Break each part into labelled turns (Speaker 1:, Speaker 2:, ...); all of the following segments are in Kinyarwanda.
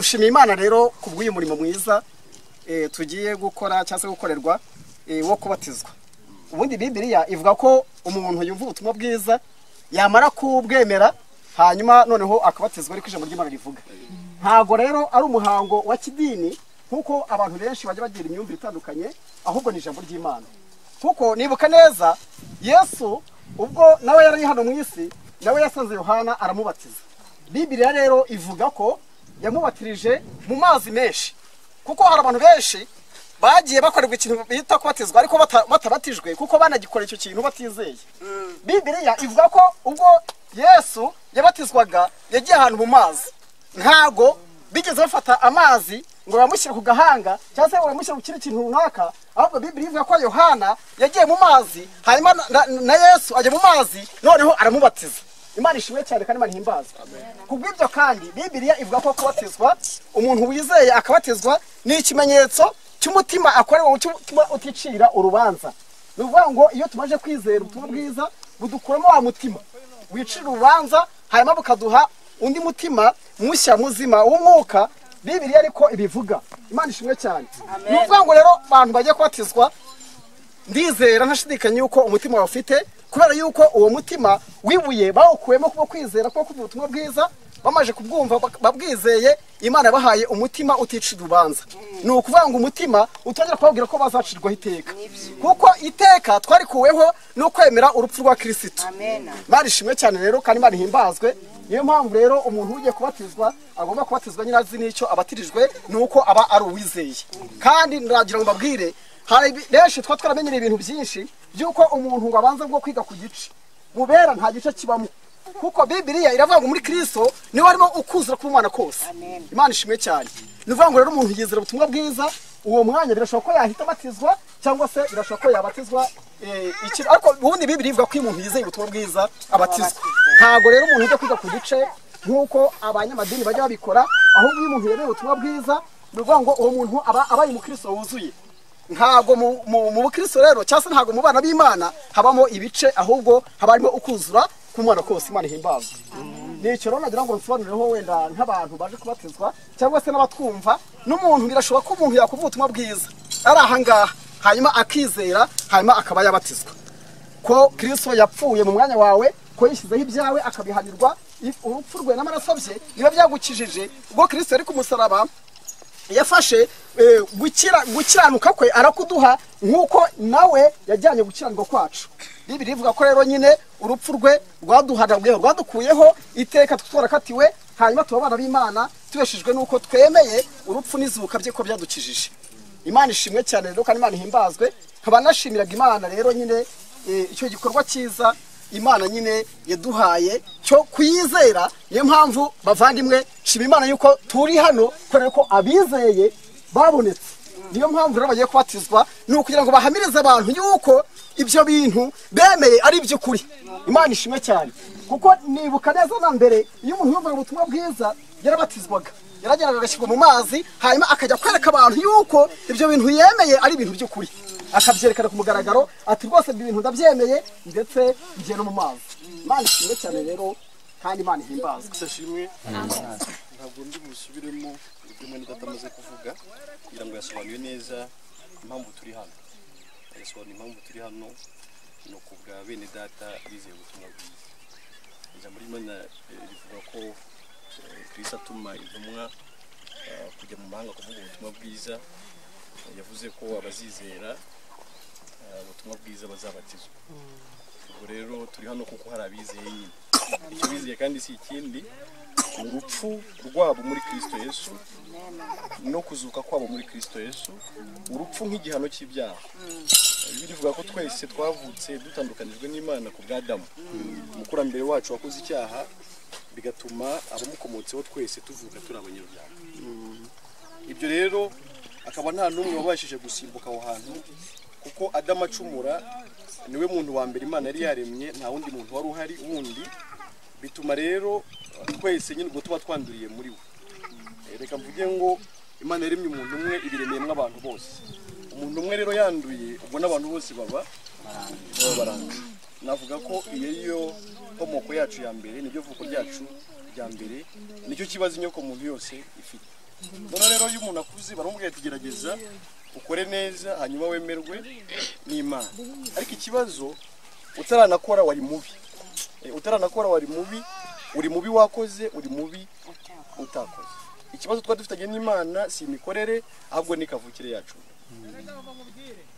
Speaker 1: Dushimiye Imana rero kubw'uyu murimo mwiza tugiye gukora cyangwa se gukorerwa wo kubatizwa. Ubundi Bibiliya ivuga ko umuntu yumva ubutumwa bwiza yamara kubwemera hanyuma noneho akabatizwa, ariko ijambo ry'Imana rivuga. Ntago rero ari umuhango wa kidini nkuko abantu benshi bajya bagira imyumvire itandukanye, ahubwo ni ijambo ry'Imana. Kuko nibuka neza Yesu ubwo nawe yari hano mu isi, nawe yasanze Yohana aramubatiza. Bibiliya rero ivuga ko yamubatirije mu mazi menshi, kuko hari abantu benshi bagiye bakorerwa ikintu bita kubatizwa ariko batabatijwe, kuko banagikora icyo kintu batizeye. Bibiliya ivuga ko ubwo Yesu yabatizwaga yagiye ahantu mu mazi, ntago bigeze bafata amazi ngo bamushyire ku gahanga cyangwa se bamushyire ku kindi kintu runaka, ahubwo Bibiliya ivuga ko Yohana yagiye mu mazi hanyuma na Yesu ajya mu mazi noneho aramubatiza. Imana ishimwe cyane kandi Imana ihimbazwe. Kubw'ibyo kandi Bibiliya ivuga ko kubatizwa, umuntu wizeye akabatizwa, ni ikimenyetso cy'umutima akorewe umutima uticira urubanza. Ni ukuvuga ngo iyo tumaze kwizera ubutumwa bwiza budukuramo wa mutima wicira urubanza, hanyuma bukaduha undi mutima mushya muzima w'umwuka. Bibiliya ariko ibivuga. Imana ishimwe cyane. Ni ukuvuga ngo rero abantu bagiye kubatizwa, ndizera ntashidikanya yuko umutima wawe ufite, kubera yuko uwo mutima wibuye bawukuyemo kuba kwizera kuba kuvuga ubutumwa bwiza, bamaze kubwumva babwizeye, Imana yabahaye umutima uticira urubanza. Ni ukuvuga ngo umutima utongera kubabwira ko bazacirwaho iteka, kuko iteka twarikuweho no kwemera urupfu rwa Kristo. Imana ishimwe cyane rero kandi Imana ihimbazwe. Niyo mpamvu rero umuntu ugiye kubatizwa agomba kubatizwa nyine azi n'icyo abatirijwe, nuko aba ari uwizeye. Kandi ndagira ngo mbabwire, hari benshi twa twaramenyereye ibintu byinshi by'uko umuntu ngo abanza bwo kwiga ku gice mubera nta gice kibamo, kuko Bibiliya iravuga ngo muri Kristo niwe harimo ukuzura k'umwana kose. Imana ishimwe cyane. Ni ukuvuga ngo rero umuntu yizera ubutumwa bwiza, uwo mwanya birashoboka ko yahita abatizwa cyangwa se birashoboka ko yabatizwa ariko ubundi Bibiliya ivuga ko iyo umuntu yizeye ubutumwa bwiza abatizwa. Ntago rero umuntu ujya kwiga ku gice nk'uko abanyamadini bajya babikora, ahubwo iyo umuntu yemeye ubutumwa bwiza ni ukuvuga ngo uwo muntu aba abaye umukristo wuzuye. Ntago mu bukristo rero cyangwa se ntago mu bana b'Imana habamo ibice, ahubwo haba harimo ukuzura k'umwana kose. Imana ihimbazwe. Nicyo rero nagira ngo nsobanureho wenda nk'abantu baje kubatizwa cyangwa se n'abatwumva, n'umuntu birashoboka ko umuntu yakumva ubutumwa bwiza ari aha ngaha hanyuma akizera hanyuma akaba yabatizwa, ko Kristo yapfuye mu mwanya wawe, ko yishyizeho ibyawe akabihanirwa, urupfu rwe n'amaraso bye niba byagukijije. Ubwo Kristo yari ku musaraba yafashe gukiranuka kwe arakuduha nk'uko nawe yajyanye gukiranirwa kwacu. Bibiliya ivuga ko rero nyine urupfu rwe rwaduhanaguyeho, rwadukuyeho iteka twarakatiwe, hanyuma tuba abana b'Imana tubeshejwe nuko twemeye urupfu n'izuka bye ko byadukijije. Imana ishimwe cyane rero kandi Imana ihimbazwe. Nkaba nashimiraga Imana rero nyine icyo gikorwa cyiza Imana nyine yaduhaye cyo kuyizera. Niyo mpamvu bavandimwe shima Imana yuko turi hano kubera ko abizeye babonetse. Niyo mpamvu rero bagiye kubatizwa, ni ukugira ngo bahamirize abantu yuko ibyo bintu bemeye ari iby'ukuri. Imana ishimwe cyane. Kuko nibuka neza na mbere iyo umuntu yumvaga ubutumwa bwiza yarabatizwaga, yarageraga agashyirwa mu mazi hanyuma akajya kwereka abantu yuko ibyo bintu yemeye ari ibintu by'ukuri, akabyerekana ku mugaragaro ati rwose ibyo bintu ndabyemeye ndetse ngiye no mu mazi. Imana ishimwe cyane rero kandi Imana ihimbazwe.
Speaker 2: Ishimwe. Ntabwo ndi busubiremo ibyo mwene data amaze kuvuga, kugira ngo yasobanuye neza impamvu turi hano. Yasobanuye impamvu turi hano ni ukubwa bene data bizeye ubutumwa bwiza. Ijambo ry'Imana rivuga ko Kristo atuma intumwa kujya mu mahanga kuvuga ubutumwa bwiza. Yavuze ko abazizera ubutumwa bwiza bazabatizwa. Ubwo rero turi hano kuko hari abizeye nyine. Icyo bizeye kandi si ikindi, ni urupfu rwabo muri Kristo Yesu no kuzuka kwabo muri Kristo Yesu, urupfu nk'igihano cy'ibyaha. Bibiliya ivuga ko twese twavutse dutandukanijwe n'Imana ku bwa Adamu, umukurambere wacu wakoze icyaha, bigatuma abamukomotseho twese tuvuka turi abanyabyaha. Ibyo rero akaba nta n'umwe wabashije gusimbuka aho hantu, kuko Adamu acumura niwe muntu wa mbere Imana yari yaremye, nta wundi muntu wari uhari wundi. Bituma rero twese nyine ubwo tuba twanduriye muri we. Reka mvuge ngo Imana yaremye umuntu umwe ibiremeyemo abantu bose. Umuntu umwe rero yanduye, ubwo n'abantu bose baba baranduye. Navuga ko iyo yo nkomoko yacu ya mbere, nibyo vuko ryacu rya mbere, nicyo kibazo inyoko muntu yose ifite. None rero iyo umuntu akuze baramubwira ati gerageza ukore neza hanyuma wemerwe n'Imana. Ariko ikibazo utaranakora wari mubi. Utaranakora wari mubi, uri mubi wakoze, uri mubi utakoze. Ikibazo twari dufitanye n'Imana si imikorere ahubwo ni kavukire yacu.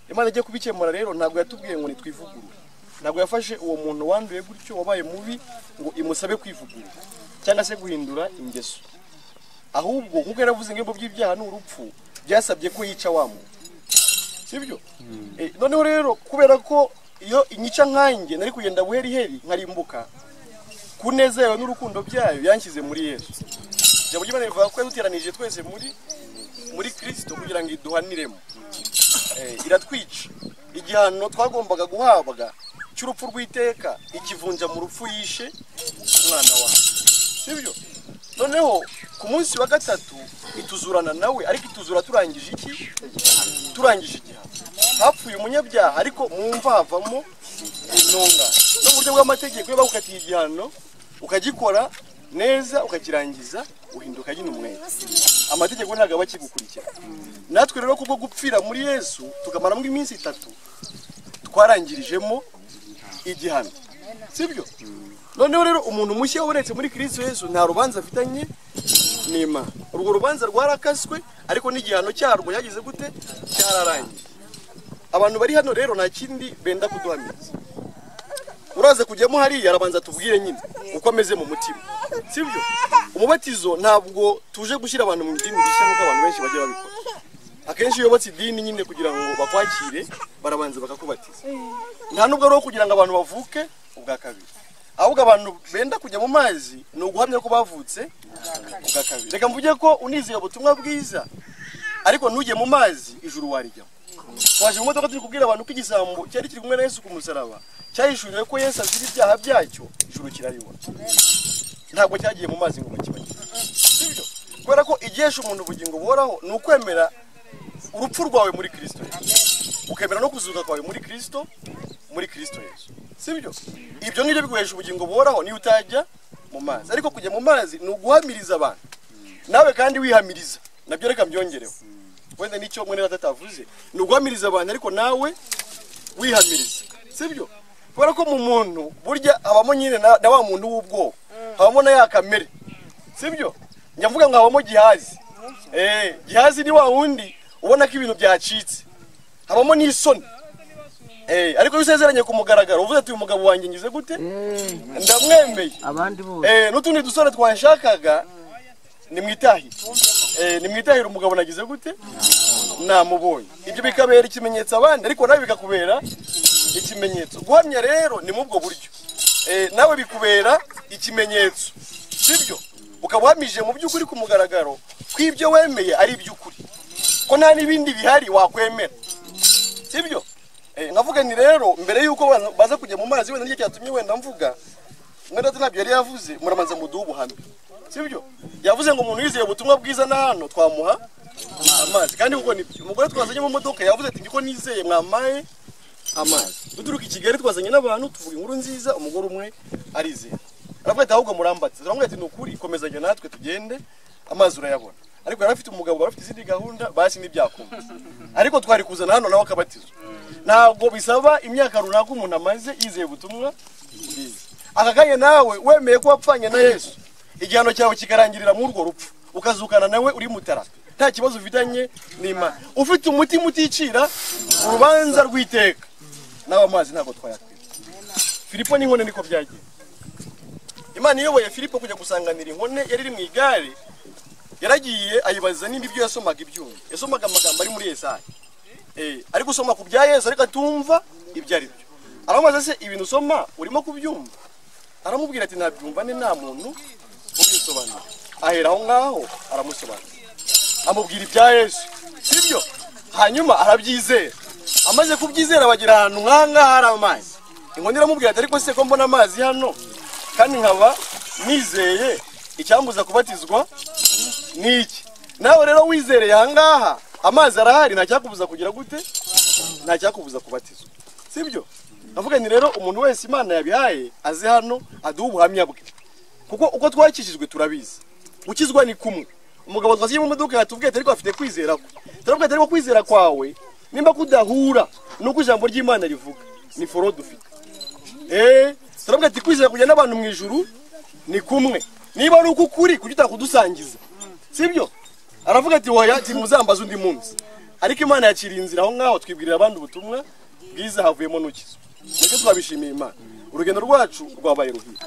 Speaker 2: Imana igiye kubikemura rero ntabwo yatubwiye ngo nitwivugurure. Ntabwo yafashe uwo muntu wanduye gutyo wabaye mubi ngo imusabe kwivugurura cyangwa se guhindura ingeso. Ahubwo nkuko yaravuze ngo by'ibyaha n'urupfu byasabye ko yica wa muntu. Sibyo? Noneho rero kubera ko iyo inyica nkanjye nari kugenda buheri nkarimbuka, ku neza yawe n'urukundo byayo yanshyize muri Yesu. Ijambo ry'Imana rivuga ko yaduteranije twese muri Kristo kugira ngo iduhaniremo. Iratwica. Igihano twagombaga guhabwa cy'urupfu rw'iteka ikivunja mu rupfu yishe umwana wawe. Sibyo? Noneho ku munsi wa gatatu ituzurana nawe, ariko ituzura turangije iki? Turangije igihano. Hapfuye umunyabyaha ariko mu mva havamo intunga. No mu buryo bw'amategeko iyo bagukatiye igihano ukagikora neza ukakirangiza uhinduka nyine umwere. Amategeko ntabwo aba akigukurikira. Natwe rero kubwo gupfira muri Yesu tukamaramo iminsi 3 twarangirijemo igihano. Sibyo? Noneho rero umuntu mushya wabonetse muri Kristo Yesu nta rubanza afitanye n'Imana. Urwo rubanza rwarakaswe ariko n'igihano cyarwo yagize gute? Cyararangiye. Abantu bari hano rero nta kindi benda kuduhamiriza. Uraza kujyamo hariya arabanza tubwire nyine uko ameze mu mutima. Sibyo? Umubatizo ntabwo tuje gushyira abantu mu idini rishya nk'uko abantu benshi bajya babikora. Akenshi iyo batse idini nyine kugira ngo bakwakire barabanza bakakubatiza. Nta nubwo ari kugira ngo abantu bavuke ubwa kabiri. Ahubwo abantu benda kujya mu mazi ni uguhamya ko bavutse ubwa kabiri. Reka mvuge ko unizeye ubutumwa bwiza ariko ntujye mu mazi ijuru warijyamo. Twaje mu modoka turi kubwira abantu ko igisambo cyari kiri kumwe na Yesu ku musaraba cyahishuriwe ko Yesu azira ibyaha byacyo, ijuru kiraribona. Ntabwo cyagiye mu mazi ngo bakibagire. Sibyo? Kubera ko igesha umuntu ubugingo buhoraho ni ukwemera urupfu rwawe muri Kristo Yesu. Ukemera no kuzuka kwawe muri Kristo, muri Kristo Yesu. Sibyo? Ibyo ngibyo biguhesha ubugingo buhoraho niyo utajya mu mazi. Ariko kujya mu mazi ni uguhamiriza abantu. Nawe kandi wihamiriza. Nabyo reka mbyongereho. Wenda nicyo mwene data atavuze. Ni uguhamiriza abantu ariko nawe wihamiriza. Sibyo? Kubera ko mu muntu burya habamo nyine na wa muntu w'ubwoba. Habamo na ya kamere. Sibyo? Njya mvuga ngo habamo Gihazi. Gihazi ni wa wundi ubona ko ibintu byacitse. Habamo n'isoni. Ariko usezeranye ku mugaragaro uvuze ati uyu mugabo wanjye ngize gute? Ndamwemeye.
Speaker 3: Abandi bose.
Speaker 2: N'utundi dusore twanshakaga nimwitahire. Nimwitahire umugabo nagize gute? Namubonye. Ibyo bikabera ikimenyetso abandi ariko nawe bikakubera ikimenyetso. Guhamya rero ni mubwo buryo. Nawe bikubera ikimenyetso. Sibyo? Ukaba uhamije mu by'ukuri ku mugaragaro ko ibyo wemeye ari iby'ukuri. Ko nta n'ibindi bihari wakwemera. Sibyo? Nkavuga ni rero mbere yuko baza kujya mu mazi wenda nicyo cyatumye wenda mvuga mwenda ntabyo yari yavuze muramanza muduhe ubuhamya. Sibyo? Yavuze ngo umuntu yizeye ubutumwa bwiza na hano twamuha amazi. Kandi kuko nibyo. Umugore twazanye mu modoka yavuze ati ndiko nizeye mwamaye amazi. Duturuka i Kigali twazanye n'abantu tuvuga inkuru nziza umugore umwe arizeye. Aravuga ati ahubwo murambatse. Turamubwira ati nukuri komezanya natwe tugende amazi urayabona. Ariko yari afite umugabo bari afite izindi gahunda basi nibyakumva. Ariko twari kuzana hano nawe akabatizwa. Ntabwo bisaba imyaka runaka umuntu amaze yizeye ubutumwa bwiza. Aka kanya nawe wemeye ko wapfanye na Yesu, igihano cyawe kikarangirira muri urwo rupfu, ukazukana nawe uri mutaraka. Nta kibazo ufitanye n'Imana. Ufite umutima uticira urubanza rw'iteka. Nawe amazi ntabwo twayatwira. Filipo n'inkone niko byagiye. Imana iyoboye Filipo kujya gusanganira inkone yari iri mu igare. Yaragiye ayibaza nimba ibyo yasomaga ibyumva. Yasomaga amagambo ari muri Yesaya. Ari gusoma ku bya Yesu ariko atumva ibyo ari byo. Aramubaza se ibintu usoma urimo kubyumva? Aramubwira ati ntabyumva ne nta muntu ubisobanura. Ahera aho ngaho aramusobanura. Amubwira ibya Yesu. Sibyo? Hanyuma arabyizera. Amaze kubyizera bagira ahantu nk'aha hari amazi. Inkoni iramubwira ati ariko se ko mbona amazi hano kandi nkaba nizeye icyambuza kubatizwa niki? Nawe rero wizereye aha ngaha amazi arahari nta cyakubuza kugira gute? Nta cyakubuza kubatizwa. Sibyo? Ndavuga ni rero umuntu wese Imana yabihaye aze hano aduhe ubuhamya bwe. Kuko uko twakijijwe turabizi. Gukizwa ni kumwe. Umugabo twasiye mu modoka yatubwiye ariko afite kwizera ko. Turabwira ariko kwizera kwawe nimba kudahura nuko ijambo ry'Imana rivuga ni foro dufite. Turabwira ati kwizera kujya n'abantu mu ijuru ni kumwe. Niba ari uko kuri kuki utakudusangiza. Sibyo? Aravuga ati oya ati muzambaza undi munsi. Ariko Imana yakiriye inzira aho ngaho twibwirira abandi ubutumwa bwiza havuyemo n'ukizwa. Nibyo twabishimiye Imana. Urugendo rwacu rwabaye ruhire.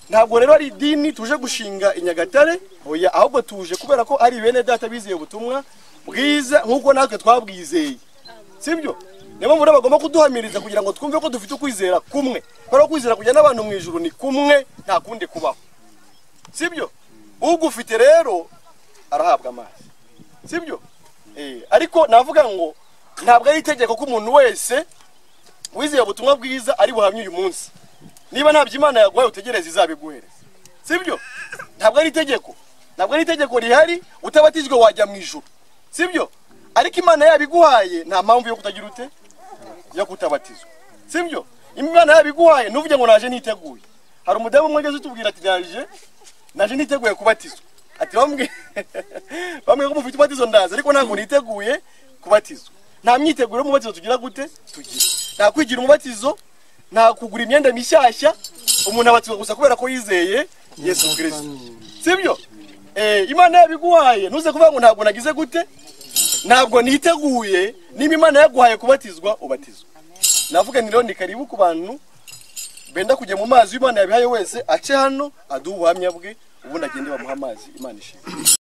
Speaker 2: Ntabwo rero ari idini tuje gushinga i Nyagatare, oya, ahubwo tuje kubera ko ari bene data bizeye ubutumwa bwiza nkuko natwe twabwizeye. Sibyo? Niyo mpamvu bagomba kuduhamiriza kugira ngo twumve ko dufite ukwizera kumwe. Kubera kwizera kujya n'abantu mu ijuru ni kumwe, nta kundi kubaho. Sibyo? Ugufite rero arahabwa amazi. Sibyo? Ariko navuga ngo ntabwo ari itegeko ko umuntu wese wizeye ubutumwa bwiza ari buhamye uyu munsi. Niba ntabyo Imana yaguhaye utegereze izabiguhereza. Sibyo? Ntabwo ari itegeko. Ntabwo ari itegeko rihari, utabatijwe wajya mu ijuru. Sibyo? Ariko Imana yabiguhaye nta mpamvu yo kutagira ute yo kutabatizwa. Sibyo? Imana yabiguhaye nuvuge ngo naje niteguye. Hari umudamu umwe ageze utubwira ati naje niteguye kubatizwa. Ati bamwe ko mufite ubatizo ndaza ariko ntabwo niteguye kubatizwa. Nta myiteguro y'umubatizo tugira gute? Tugira. Nta kwigira umubatizo, nta kugura imyenda mishyashya, umuntu abatizwa gusa kubera ko yizeye Yesu Kristo. Sibyo? Imana yabiguhaye ntuze kuvuga ngo ntabwo nagize gute? Ntabwo niteguye. Niba Imana yaguhaye kubatizwa ubatizwa. Navuga ni rero ni karibu ku bantu benda kujya mu mazi, Imana yabihaye wese ace hano aduha ubuhamya bwe, ubundi agende bamuha amazi. Imana ishimwe.